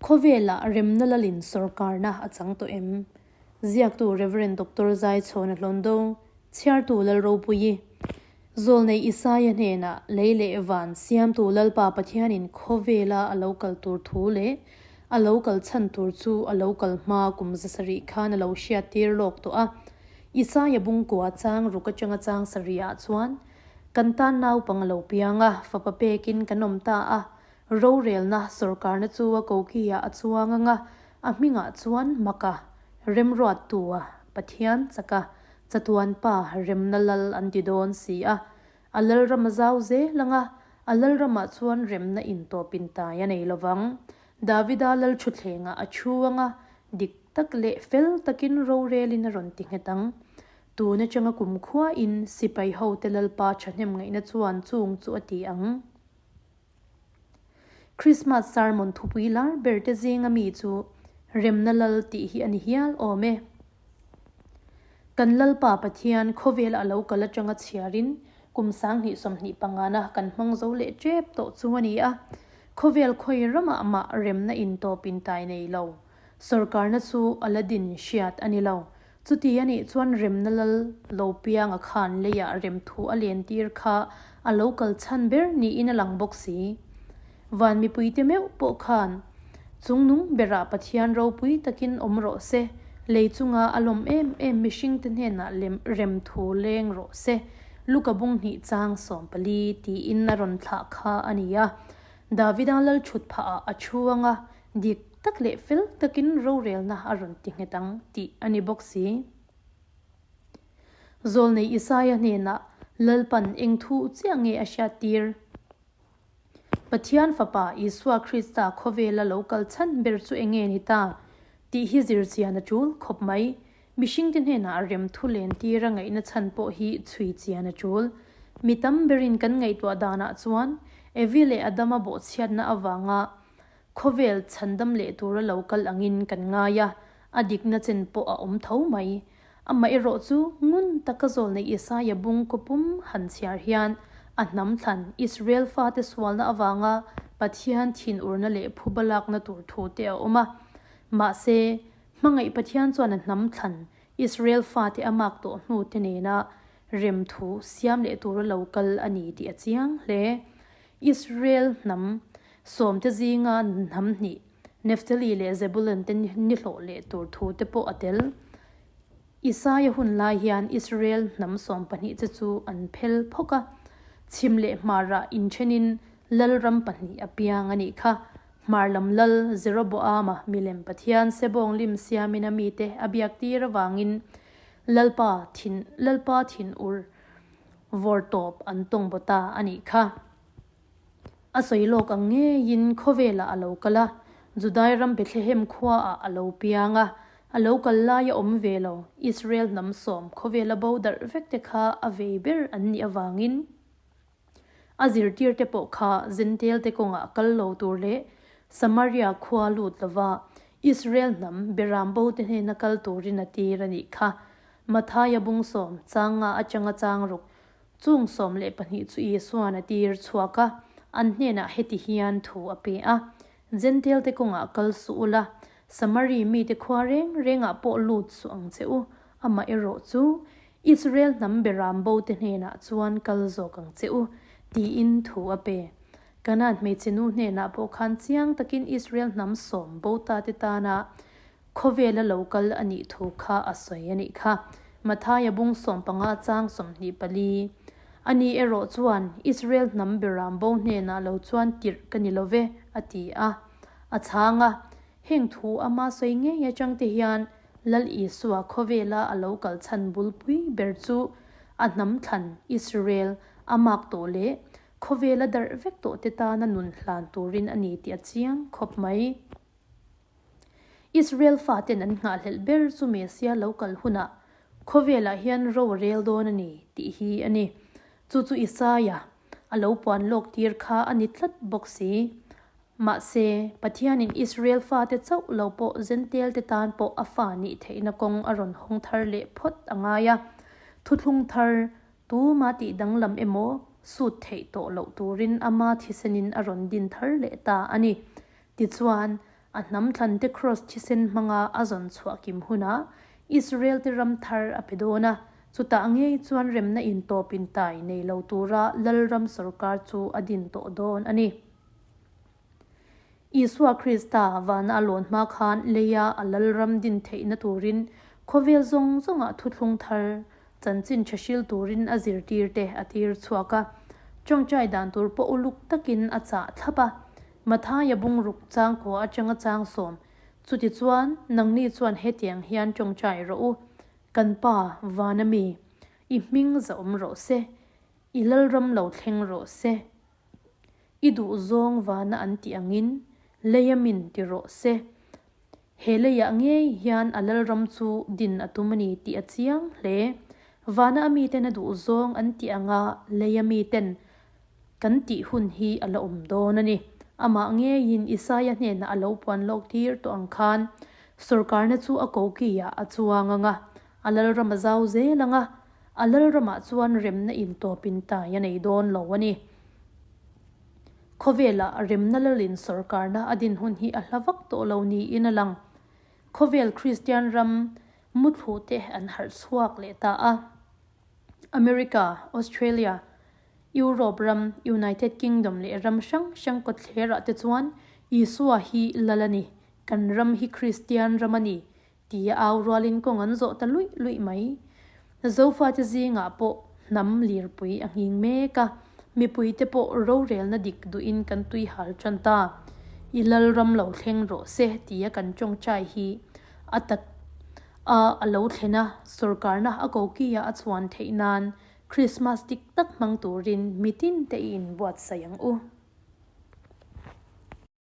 Khawvelah remna lalin sawrkarna a chang tawh em? Ziaktu Rev. Doctor Zaichhawna Hlawndo, Chhiartu Lalropuii, Zawlnei Isaia hnenah lei leh van siamtu Lalpa Pathianin khawvela a lo kal tur thu leh a lo kal chhan tur chu a lo kal hma kum zasarih khan a lo hriattir lawk tawh a. Isaia bungkua chang ruk atanga chang sarihah chuan, Kan tan naupang a lo piang a, fapa pekin kan awm ta a, Rorelna sawrkarna chu a kokiah a chuang ang a, a hmingah chuan Maka, Remruattua, Pathian chaka, Chatuan Pa, Remna Lal an ti dawn si a. A lalram a zau zel ang a, a lalramah chuan remna intawpin tai a nei lo vang. Davida lal thutthlengah a thu ang a, dik tak leh fel takin rorelin a rawn ti nghet ang. Tun atanga kumkhuain sipai hote Lalpa thahnem ngaihna chuan chung chu a ti ang. Krismas sermon thupui lar ber te zinga mi chu Remna Lal tih hi a ni hial awm e. Kan Lalpa Pathian khawvela a lo kal atanga chhiarin kum 2025na kan hmang zo leh tep tawh chu a ni a. Khawvel khawi ramah mah remna intawpin tai nei lo. Sawrkarna chu a la din hriat a ni lo. Chuti a nih chuan remna lal lo pianga khan leiah remthu a lentir kha a lo kal chhan ber niin a lang bawk si. Van mipuite meuh pawh khan chungnung berah Pathian ropui takin awm rawh se, lei chunga a lawm em em mihringte hnenah lem remthu leng rawh se, Luka bung hnih chang 14 tiin a rawn thlah kha a ni a. Davida lal thut phahah a thu anga dik tak leh fel takin rorelna a rawn ti nghet ang tih a ni bawk si. Zawlnei Isaia hnenah Lalpan eng thu chiah nge a hriattir? Pathian Fapa Isua Krista khawvela lo kal chhan ber chu eng nge ni ta? tih hi zir chian a tul khawp mai. Mihringte hnenah rem thu len tir a ngaihna chhan pawh hi chhui chian a tul. Mi tam berin kan ngaihtuah danah chuan Evi leh Adama bawhchhiatna avanga Khawvel chhandam leh tura lo kal angin kan ngai a, a dikna chen pawh a awm tho mai. Amaherawh chu ngun taka zawlnei Isaia bung kawpum han chhiar hian a hnam thlan Israel fate sualna avanga Pathian thinurna leh phuba lakna tur thu te a awm a. Mahse, hmangaih Pathian chuan a hnam thlan Israel fate a mak tawh hnu te nena remthu siam leh tura lo kal a ni tih a chiang hle. Israel hnam sawmte zinga hnam hnih, Neftali leh Zebulun te ni hlawh leh tur thu te pawh a tel. Isaia hun lai hian Israel hnam 12 te chu an phel phawk a, chhim leh hmarah inthenin lalram pahnih a piang a nih kha. Hmar lam lal Jeroboama milem pathian sebawng lim siamin a mite a biak tir avangin Lalpa thin Lalpa thinur vawr tawp an tawng baw ta a nih kha. A sawi lawk ang ngeiin khawvelah a lo kal a, Judai ram Bethlehem khuaah a lo piang a, a lo kal laia awm ve lo Israel hnam sawm khawvela bo darh vek te kha a vei ber an nih avangin a zirtirte pawh kha Zentail te kawngah kal lo tur leh Samaria khua lut lova Israel hnam Beram bo te hnena kal turin a tir a nih kha. Mathaia bung sawm changa atanga chang ruk chung 12 chu Isuan a tir chhuak a, an hnenah heti hian thu a pe a, Jentail te kawngah kal suh ula, Samari mite khua reng rengah pawh lut suh ang che u, amah erawh chu Israel hnam beram bo te hnenah chuan kal zawk ang che u, tiin thu a pe. Kanaan hmeichhe nu hnenah pawh khan chiang takin Israel hnam sawm bo ta te tana Khawvela lo kal a nih thu kha a sawi a nih kha. Mathaia bung 15 chang 24. Ani erawh chuan, Israel hnam beram bo hnenah lo chuan tirh ka ni lo ve, a ti a. A chhang a, Heng thu ama sawi ngei atang te hian Lal Isua khawvela a lo kal chhan bulpui ber chu a hnam thlan Israel a mak tawh leh khawvela darh vek tawh te tana nun hlan turin a ni tih a chiang khawp mai. Israel faten an nghahhlelh ber chu Mesia lo kal hunah khawvelah hian ro a rel dawn a ni tih hi a ni. Chu chu Isaia a lo puan lawk tir kha a ni tlat bawk si. Mahse, Pathianin Israel fate chauh lo pawh Zentail te tan pawh a fa nih theihna kawng a rawn hawng thar leh phawt a ngai a. Thuthlung thar tuma tih danglam emaw sut theih tawh loh turin ama thisenin a rawn din thar leh ta a ni. Tichuan, A hnam thlante Kraws thisen hmanga a zawn chhuah kim hunah Israel-te ram thar a pe dawn a, chutah ngei chuan remna intawp intai nei lo tura Lalram sawrkar chu a din tawh dawn a ni. Isua Krista vana a lawn hma khan leia a Lalram din theihna turin khawvel zawng zawngah thuthlung thar chanchin tha hril turin a zirtirte a tir chhuak a, tawngtai dan tur pawh uluk takin a chah thlap a. Mathaia bungruk changkua atanga changsawm, Chutichuan, nangni chuan hetiang hian tawngtai rawh u, Kan Pa, vana mi, i hming zahawm rawh se, i lalram lo thleng rawh se, i duhzawng vana an tih angin leia min ti rawh se. He leiah ngei hian a lalram chu din a tum a ni tih a chiang hle. Vana a miten a duhzawng an tih anga leia miten kan tih hun hi a la awm dawn a ni. Amah ngeiin Isaia hnenah a lo puan lawk tir tawh ang khan sawrkarna chu a kokiah a chuang ang a, a lalram a zau zel ang a, a lalramah chuan remna intawpin tai a nei dawn lo a ni. Khawvelah remna lalin sawrkarna a din hun hi a hla vak tawh lo niin a lang. Khawvel Kristian ram muthlute an harh chhuak leh ta a. America, Australia, Europe ram, United Kingdom leh ram hrang hrang kawtthlerah te chuan Isua hi lal a ni, kan ram hi Kristian ram a ni tia au rualin kawng an zawh ta luih luih mai. Zofate zingah pawh hnam lirpui a nghing mek a, mipuite pawh rorelna dik duhin kan tui hal tan ta. I lalram lo thleng rawh se tia kan tawngtai hi a tak a a lo thlen a, sawrkarna a kokia a chhuan theih nan Krismas dik tak hmang turin mitin te i inbuatsaih ang u.